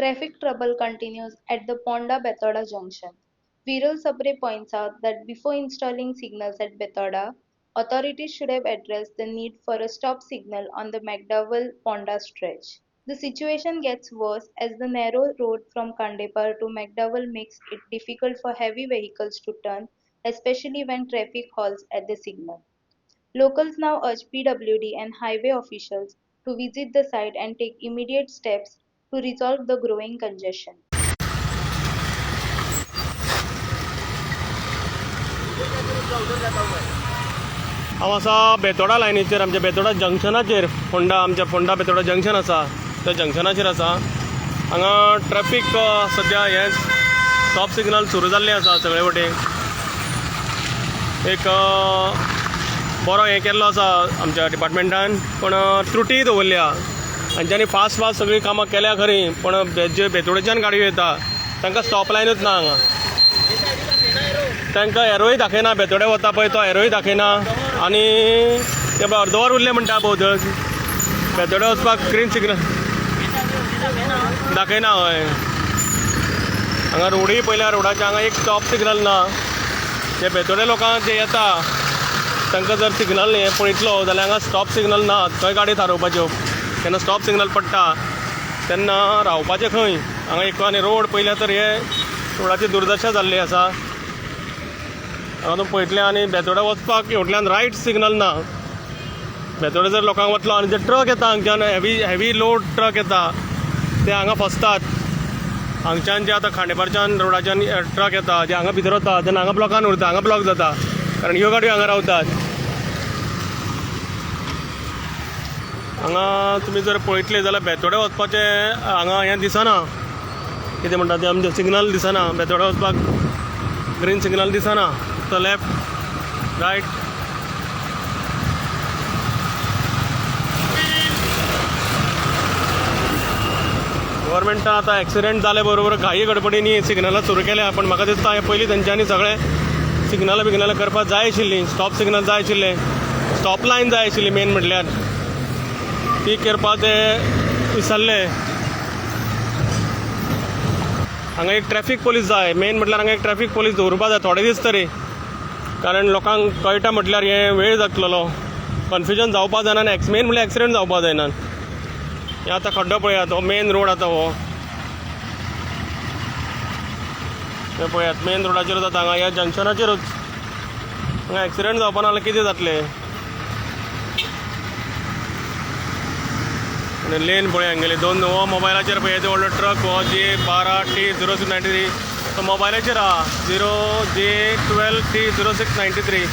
Traffic trouble continues at the Ponda Betoda junction. Viral Sapre points out that before installing signals at Betoda, authorities should have addressed the need for a stop signal on the McDowell Ponda stretch. The situation gets worse as the narrow road from Khandepar to McDowell makes it difficult for heavy vehicles to turn, especially when traffic halts at the signal. Locals now urge PWD and highway officials to visit the site and take immediate steps to resolve the growing congestion. हांव आसा बेतोडा लायनीचेर, आमच्या बेतोडा जंक्शनाचेर, फोंडा, आमच्या Ponda Betora junction आसा त्या जंक्शनाचेर आसा. हांगा traffic सद्या हें स्टॉप सिग्नल सुरू जाल्लें आसा सगळे वटेन. एक बरो हें केल्लो आसा आमच्या डिपार्टमेंटान, पूण त्रुटी दवरल्या. हांच्यांनी फास्ट फास्ट सगळीं कामां केल्या खरीं, पूण जे बेतोडेच्यान गाडयो येता तांकां स्टॉप लायनूच ना हांगा. तांकां एरोय दाखयना, बेतोडे वता पळय तो एरोय दाखयना. आनी ते अर्दवर उरलें म्हणटा भोंवतण बेतोडे वचपाक ग्रीन सिग्नल दाखयना. हय, हांगा रोडूय पळयल्यार रोडाचे हांगा एक स्टॉप सिग्नल ना. जे बेतोडे लोकांक जे येता तांकां जर सिग्नल हें पळयतलो जाल्यार हांगा स्टॉप सिग्नल ना. थंय गाडी थारोवपाच्यो, तेन्ना स्टॉप सिग्नल पडटा तेन्ना रावपाचें खंय. हांगा एक आनी रोड पळयल्यार तर हे रोडाची दुर्दशा जाल्ली आसा. हांगा तूं पळयतलें आनी बेतोडे वचपाक हेवटेल्यान रायट सिग्नल ना. बेतोडे जर लोकांक वतलो आनी जे ट्रक येता हांगच्यान हेवी लोड ट्रक येता ते हांगा फसतात. हांगच्यान जे आतां खांडेपारच्यान रोडाच्यान ट्रक येता जे हांगा भितर वता तेन्ना हांगा ब्लॉकान उरता, हांगा ब्लॉक जाता, कारण ह्यो गाडयो हांगा रावतात. हांगा तुमी जर पळयतले जाल्यार बेतोडे वचपाचें हांगा हें दिसना, कितें म्हणटा तें आमचें सिग्नल दिसना. बेतोडे वचपाक ग्रीन सिग्नल दिसना, फक्त लेफ्ट रायट. गव्हर्मेंटान आतां एक्सिडेंट जाले बरोबर घाई गडबडींनी सिग्नलां सुरू केल्या, पूण म्हाका दिसता हें पयलीं तेंच्यांनी सगळें सिग्नलां बिग्नलां करपाक जाय आशिल्लीं. स्टॉप सिग्नल जाय आशिल्लें, स्टॉप लायन जाय आशिल्ली मेन म्हटल्यार, ती करपाक ते विसरले. हांगा एक ट्रॅफिक पोलीस जाय, मेन म्हटल्यार हांगा एक ट्रॅफिक पोलीस दवरपा जाय थोडे दीस तरी, कारण लोकांक कळटा म्हटल्यार हें वेळ जातलो, कन्फ्युजन जावपा जायना आनी मेन म्हटल्यार एक्सिडेंट जावपा जायना. हें आतां खड्डो पळयात, हो मेन रोड आतां हो हें पळयात मेन रोडाचेरूच आतां हांगा ह्या जंक्शनाचेरूच हांगा एक्सिडेंट जावपा ना जाल्यार कितें जातलें. आनी लेन पळय हांगेली दोन, हो मोबायलाचेर पळय येदो व्हडलो ट्रक हो जे 12 T 0693 तो मोबायलाचेर आहा 0 J 12 T 0693.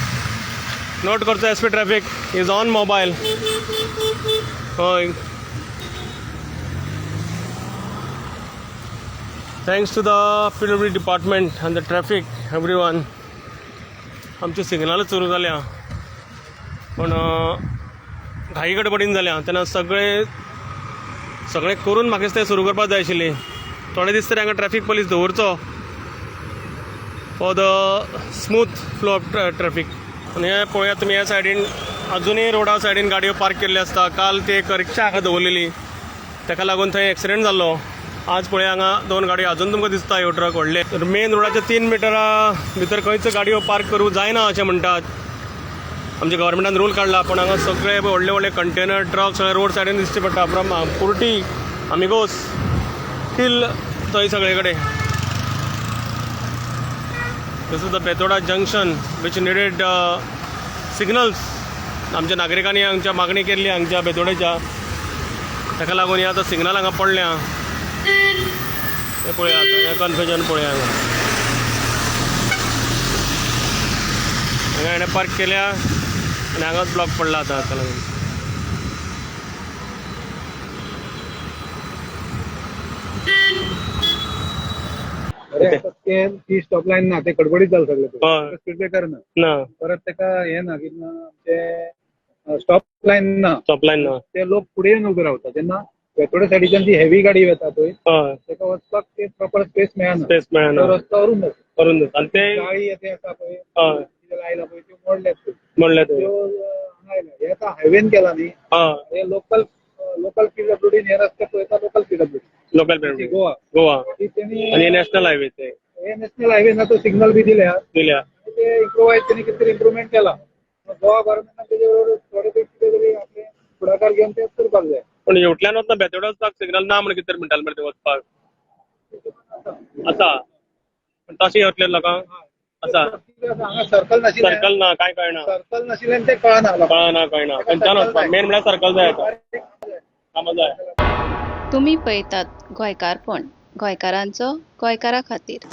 Note करचो, SP traffic is on mobile. हय, thanks to the PWD department and the traffic everyone. आमची सिग्नलच सुरू जाल्या, पूण घाई गडबडीन जाल्या तेन्ना सगळें सगळें करून म्हाका दिसता सुरू करपाक जाय आशिल्ली. थोडे दीस तरी हांगा ट्रॅफिक पोलीस दवरचो for the smooth flow of traffic. आनी हें पळयात तुमी ह्या सायडीन अजुनूय रोडा सायडीन गाडयो पार्क केल्ल्यो आसता. काल ती एक रिक्षा हांगा दवरलेली, ताका लागून थंय एक्सिडेंट जाल्लो. आज पळय हांगा दोन गाडयो अजून तुमकां दिसता, ह्यो ट्रक व्हडले. मेन रोडाच्या 3 मिटरा भितर खंयच गाडयो पार्क करूं जायना अशें म्हणटात. आमच्या गव्हर्मेंटान रूल काडला, पूण हांगा सगळे व्हडले व्हडले कंटेनर ट्रक सगळे रोड सायडीन दिसचे पडटा, फ्रॉम कुर्टी आमिगोस टील थंय सगळे कडेन. This is the Betoda junction which needed signals. आमच्या नागरिकांनी हांगच्या मागणी केल्ली हांगच्या बेतोडेच्या, ताका लागून हें आतां सिग्नल हांगा पडल्या. हें पळयात, हें कन्फ्युजन पळया. हांगा हांगा हेणें पार्क केल्या आनी हांगाच ब्लॉक पडला आतां हाका लागून. ती स्टॉप लायन ना, ते गडबडीत जालें सगळें, स्पीड ब्रेकर ना, परत ताका हें ना की आमचें स्टॉप लायन ना, स्टॉप लायन ना, ते लोक फुडें येवन उबे रावता. तेन्ना बेतोडे सायडीच्यान ती हेवी गाडी वता पळय ताका वचपाक ते प्रॉपर स्पेस मेळना, स्पेस मेळना, रस्तो अरून जाता, अरून जाता. आनी ते गाडी येते आसा पळय लायला पळय त्यो मोडल्यात, मोडल्यात त्यो हांगा आयल्या. हे आतां हायवेन केला न्ही, हे लोकल लोकल पीडब्ल्यूडीन हे रस्ते पळयता, local PWD. Local PWD Goa Goa. ती तेणी आणि नॅशनल हायवे ते हे नॅशनल हायवे ना तो सिग्नल बी दिल्या दिल्या. आणि ते इम्प्रोवायज तेणी कितें तरी इम्प्रुवमेंट केला. गोवा गव्हर्मेंटान तेजे बरोबर थोडे तरी कितें तरी आपले फुडाकार घेवन ते करपाक जाय. पण हेवटल्यान वतना बेतोडा वचपाक सिग्नल ना म्हण कितें तरी म्हणटाले मरे ते वचपाक आसा, पण तशें येतले लोकांक आसा. हांगा सर्कल नाशिल्लें. सर्कल ना, काय कळना. सर्कल नाशिल्ल्यान ते कळना लोकांक. कळना कळना खंयच्यान वचपाक. मेन म्हळ्यार सर्कल जाय आतां, कामां जाय. तुमी पळयतात गोंयकारपण, गोंयकारांचो गोंयकारा खातीर.